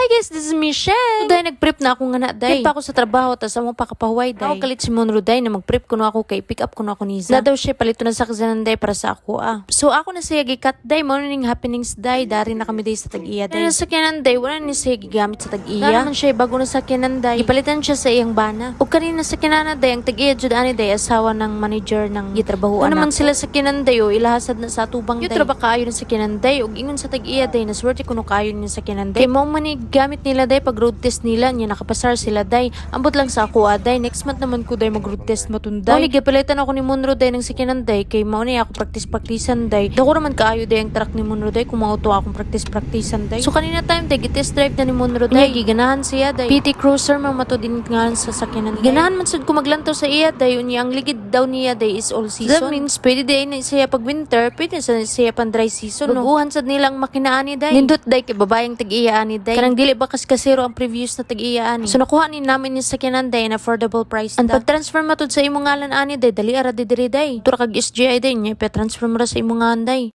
Hi guys, this is Michelle. Day, nag-prep na ako nga na, day. Pa ako sa trabaho, tas amo pa kapahuway, day. Ako kalit si Monroe, day, na mag-prep kuno ako kay pick up kuno ako niza. Na daw siya palito na sa kasanan, day, para sa ako ah. So ako na siya gikat, day, mao na ning happenings, day. Dari na kami, day, sa tag-iya, day. Na sakyanan, day, wala ni siya gigamit sa tag-iya. Na naman siya bago na sakyanan, day. Gipalitan siya sa iyang bana. Ug kanina sa kinana, day, ang tag-iya jud ani, day, asawa ng manager ng gitrabahoan. Naman sila sa day, o ilahasad na sa atubang, day. Yutra ba kaayo na sa day, ug ingon sa tag-iya, day, na swerte kuno kaayo niya sa day. Kay mao man ni gamit nila, day, pag road test nila niya, nakapasar sila, day. Ambot lang sa ako ah, day, next month naman ko, day, mag road test matunday. Mao ni gipalitan ako ni Monroe, day, ng sakyanan, day, kay mao ni ako practice praktisan, day. Dako raman kaayo, day, ang truck ni Monroe, day, kung mao to akong practice praktisan, day. So kanina time, day, gi-test drive na ni Monroe, day. Giganahan siya, day. PT Cruiser man mato din nga sa sakyanan, day. Ganahan man sad ko maglantaw sa iya, day. Unya ang ligid daw niya, day, is all season. That means pwede day na siya pag winter, pwede sa siya pan dry season, no. Baguhan sad nilang makina ani, day. Nindot, day, kay babayang tag-iya ani, day. Kanang dili ba kaskasero ang previous na tag-iya ani. So nakuha ni namin ni sakyanan, day, na affordable price. Ang pag-transfer matud sa imong ngalan ani, day, dali ara diri, day. Tura kag SGI, day, nya pa-transfer mo ra sa imong ngalan, day.